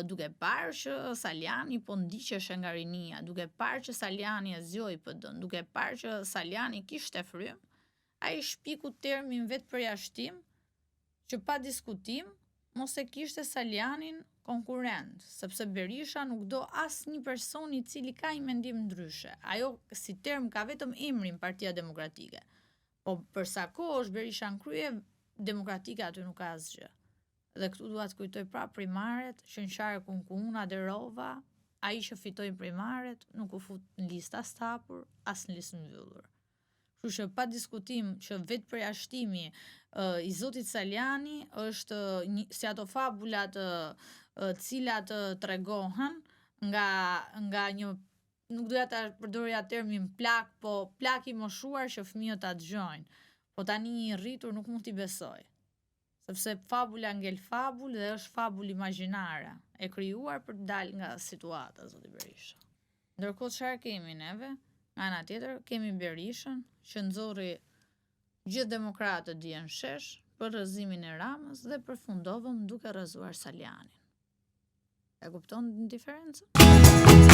Duke parë që Salianji po ndiqeshe nga rinia, duke parë që Salianji e zgjoi PD-n, duke parë që Salianji kishte frymë, ai shpiku termin vetëpërjashtim që pa diskutim mos e kishte Salianjin konkurrent, sepse Berisha nuk do asnjë person i cili ka një mendim ndryshe. Ajo si term ka vetëm emrin Partia Demokratike. Po për sa kohë është Berisha në krye, demokratike aty nuk ka asgjë. Dhe këtu dua të kujtoj prapë primaret, që në qarkun ku unë aderova, ai që fitoi primaret nuk u fut në listë as të hapur, as në listë mbyllur. Kështu që pa diskutim që vetë përjashtimi uh, i zotit Salianji është një, si ato fabulat uh, të cilat uh, tregohen nga nga një nuk doja ta përdorja termin plak, po plak i moshuar që fëmijët ta dëgjojnë. Po tani një i rritur nuk mund t'i besoj. Sepse fabula ngel fabul dhe është fabul imagjinare, e krijuar për të dalë nga situata, zoti Berisha. Ndërkohë çfarë kemi neve? Nga ana tjetër kemi Berishën që nxorri gjithë demokratët dje në shesh për rrëzimin e Ramës dhe përfundovëm duke rrëzuar Salianjin. E kupton diferencën?